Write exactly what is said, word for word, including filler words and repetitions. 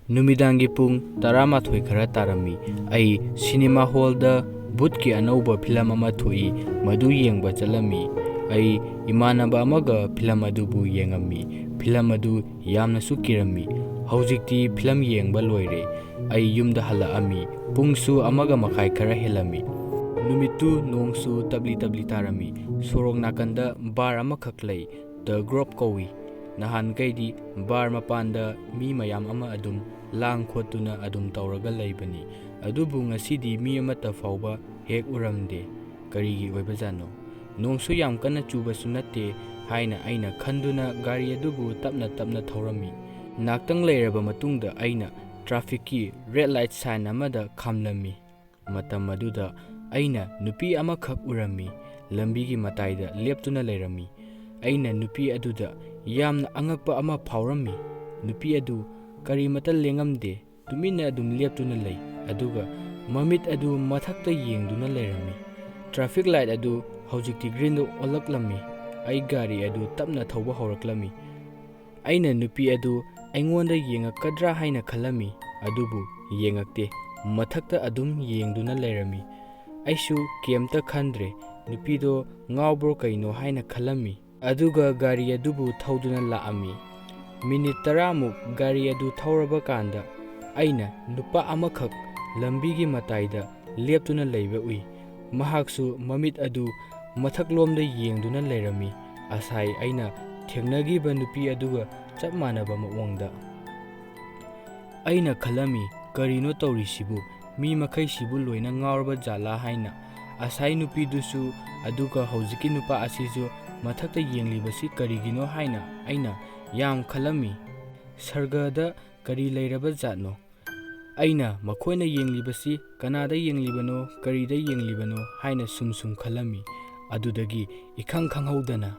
ꯅꯨꯃꯤꯗꯥꯡꯒꯤ ꯄꯨꯡ ꯇꯔꯥꯃꯥꯊꯣꯏ ꯈꯔ ꯇꯥꯔꯝꯃꯤ꯫ ꯑꯩ ꯁꯤꯅꯦꯃꯥ ꯍꯣꯜꯗ ꯚꯨꯠꯀꯤ ꯑꯅꯧꯕ ꯐꯤꯂꯝ ꯑꯃ ꯊꯣꯛꯏ, ꯃꯗꯨ ꯌꯦꯡꯕ ꯆꯠꯂꯝꯃꯤ꯫ ꯑꯩ ꯏꯃꯥꯟꯅꯕ ꯑꯃꯒ ꯐꯤꯂꯝ ꯑꯗꯨꯕꯨ ꯌꯦꯡꯉꯝꯃꯤ꯫ ꯐꯤꯂꯝ ꯑꯗꯨ ꯌꯥꯝꯅꯁꯨ ꯀꯤꯔꯝꯃꯤ꯫ ꯍꯧꯖꯤꯛꯇꯤ ꯐꯤꯂꯝ ꯌꯦꯡꯕ ꯂꯣꯏꯔꯦ꯫ ꯑꯩ ꯌꯨꯝꯗ ꯍꯜꯂꯛꯑꯝꯃꯤ꯫ ꯄꯨꯡꯁꯨ ꯑꯃꯒ ꯃꯈꯥꯏ ꯈꯔ ꯍꯦꯜꯂꯝꯃꯤ꯫ ꯅꯨꯃꯤꯠꯇꯨ ꯅꯣꯡꯁꯨ ꯇꯞꯂꯤ ꯇꯞꯂꯤ ꯇꯥꯔꯝꯃꯤ꯫ ꯁꯣꯔꯣꯛ ꯅꯥꯀꯟꯗ ꯕꯥꯔ ꯑꯃꯈꯛ ꯂꯩ, ꯗ ꯒ꯭ꯔꯣꯞ ꯀꯧꯏ꯫ ꯅꯍꯥꯟꯈꯩꯗꯤ ꯕꯥꯔ ꯃꯄꯥꯟꯗ ꯃꯤ ꯃꯌꯥꯝ ꯑꯃ ꯑꯗꯨꯝ ꯂꯥꯡ ꯈꯣꯠꯇꯨꯅ ꯑꯗꯨꯝ ꯇꯧꯔꯒ ꯂꯩꯕꯅꯤ, ꯑꯗꯨꯕꯨ ꯉꯁꯤꯗꯤ ꯃꯤ ꯑꯃꯠꯇ ꯐꯥꯎꯕ ꯍꯦꯛ ꯎꯔꯝꯗꯦ꯫ ꯀꯔꯤꯒꯤ ꯑꯣꯏꯕꯖꯥꯠꯅꯣ? ꯅꯣꯡꯁꯨ ꯌꯥꯝ ꯀꯟꯅ ꯆꯨꯕꯁꯨ ꯅꯠꯇꯦ ꯍꯥꯏꯅ ꯑꯩꯅ ꯈꯟꯗꯨꯅ ꯒꯥꯔꯤ ꯑꯗꯨꯕꯨ ꯇꯞꯅ ꯇꯞꯅ ꯊꯧꯔꯝꯃꯤ꯫ ꯉꯥꯛꯇꯪ ꯂꯩꯔꯕ ꯃꯇꯨꯡꯗ ꯑꯩꯅ ꯇ꯭ꯔꯥꯐꯤꯛꯀꯤ ꯔꯦꯗ ꯂꯥꯏꯠ ꯁꯥꯏꯟ ꯑꯃꯗ ꯈꯥꯝꯂꯝꯃꯤ꯫ ꯃꯇꯝ ꯑꯗꯨꯗ ꯑꯩꯅ ꯅꯨꯄꯤ ꯑꯃꯈꯛ ꯎꯔꯝꯃꯤ, ꯂꯝꯕꯤꯒꯤ ꯃꯇꯥꯏꯗ ꯂꯦꯞꯇꯨꯅ ꯂꯩꯔꯝꯃꯤ꯫ ꯑꯩꯅ ꯅꯨꯄꯤ ꯑꯗꯨꯗ ꯌꯥꯝꯅ ꯑꯉꯛꯄ ꯑꯃ ꯐꯥꯎꯔꯝꯃꯤ꯫ ꯅꯨꯄꯤ ꯑꯗꯨ ꯀꯔꯤꯃꯇ ꯂꯦꯡꯉꯝꯗꯦ, ꯇꯨꯃꯤꯟꯅ ꯑꯗꯨꯝ ꯂꯦꯞꯇꯨꯅ ꯂꯩ, ꯑꯗꯨꯒ ꯃꯃꯤꯠ ꯑꯗꯨ ꯃꯊꯛꯇ ꯌꯦꯡꯗꯨꯅ ꯂꯩꯔꯝꯃꯤ꯫ ꯇ꯭ꯔꯥꯐꯤꯛ ꯂꯥꯏꯠ ꯑꯗꯨ ꯍꯧꯖꯤꯛꯇꯤ ꯒ꯭ꯔꯤꯟꯗ ꯑꯣꯜꯂꯛꯂꯝꯃꯤ꯫ ꯑꯩ ꯒꯥꯔꯤ ꯑꯗꯨ ꯇꯞꯅ ꯊꯧꯕ ꯍꯧꯔꯛꯂꯝꯃꯤ꯫ ꯑꯩꯅ ꯅꯨꯄꯤ ꯑꯗꯨ ꯑꯩꯉꯣꯟꯗ ꯌꯦꯡꯉꯛꯀꯗ꯭ꯔꯥ ꯍꯥꯏꯅ ꯈꯜꯂꯝꯃꯤ, ꯑꯗꯨꯕꯨ ꯌꯦꯡꯉꯛꯇꯦ, ꯃꯊꯛꯇ ꯑꯗꯨꯝ ꯌꯦꯡꯗꯨꯅ ꯂꯩꯔꯝꯃꯤ꯫ ꯑꯩꯁꯨ ꯀꯩꯝꯇ ꯈꯟꯗ꯭ꯔꯦ, ꯅꯨꯄꯤꯗꯣ ꯉꯥꯎꯕ꯭ꯔꯣ ꯀꯩꯅꯣ ꯍꯥꯏꯅ ꯈꯜꯂꯝꯃꯤ꯫ ꯑꯗꯨꯒ ꯒꯥꯔꯤ ꯑꯗꯨꯕꯨ ꯊꯧꯗꯨꯅ ꯂꯥꯛꯑꯝꯃꯤ꯫ ꯃꯤꯅꯤꯠ ꯇꯔꯥꯃꯨꯛ ꯒꯥꯔꯤ ꯑꯗꯨ ꯊꯧꯔꯕ ꯀꯥꯟꯗ ꯑꯩꯅ ꯅꯨꯄꯥ ꯑꯃꯈꯛ ꯂꯝꯕꯤꯒꯤ ꯃꯇꯥꯏꯗ ꯂꯦꯞꯇꯨꯅ ꯂꯩꯕ ꯎꯏ꯫ ꯃꯍꯥꯛꯁꯨ ꯃꯃꯤꯠ ꯑꯗꯨ ꯃꯊꯛꯂꯣꯝꯗ ꯌꯦꯡꯗꯨꯅ ꯂꯩꯔꯝꯃꯤ, ꯉꯁꯥꯏ ꯑꯩꯅ ꯊꯦꯡꯅꯈꯤꯕ ꯅꯨꯄꯤ ꯑꯗꯨꯒ ꯆꯞ ꯃꯥꯟꯅꯕ ꯃꯑꯣꯡꯗ꯫ ꯑꯩꯅ ꯈꯜꯂꯝꯃꯤ, "ꯀꯔꯤꯅꯣ ꯇꯧꯔꯤꯁꯤꯕꯨ? ꯃꯤ ꯃꯈꯩꯁꯤꯕꯨ ꯂꯣꯏꯅ ꯉꯥꯎꯔꯕ ꯖꯥꯠꯂꯥ?" ꯍꯥꯏꯅ꯫ ꯉꯁꯥꯏ ꯅꯨꯄꯤꯗꯨꯁꯨ, ꯑꯗꯨꯒ ꯍꯧꯖꯤꯛꯀꯤ ꯅꯨꯄꯥ ꯑꯁꯤꯁꯨ ꯃꯊꯛꯇ ꯌꯦꯡꯂꯤꯕꯁꯤ ꯀꯔꯤꯒꯤꯅꯣ ꯍꯥꯏꯅ ꯑꯩꯅ ꯌꯥꯝ ꯈꯜꯂꯝꯃꯤ꯫ ꯁꯔꯒꯗ ꯀꯔꯤ ꯂꯩꯔꯕ ꯖꯥꯠꯅꯣ? ꯑꯩꯅ ꯃꯈꯣꯏꯅ ꯌꯦꯡꯂꯤꯕꯁꯤ ꯀꯅꯥꯗ ꯌꯦꯡꯂꯤꯕꯅꯣ, ꯀꯔꯤꯗ ꯌꯦꯡꯂꯤꯕꯅꯣ ꯍꯥꯏꯅ ꯁꯨꯝ ꯁꯨꯝ ꯈꯜꯂꯝꯃꯤ꯫ ꯑꯗꯨꯗꯒꯤ ꯏꯈꯪ ꯈꯪꯍꯧꯗꯅ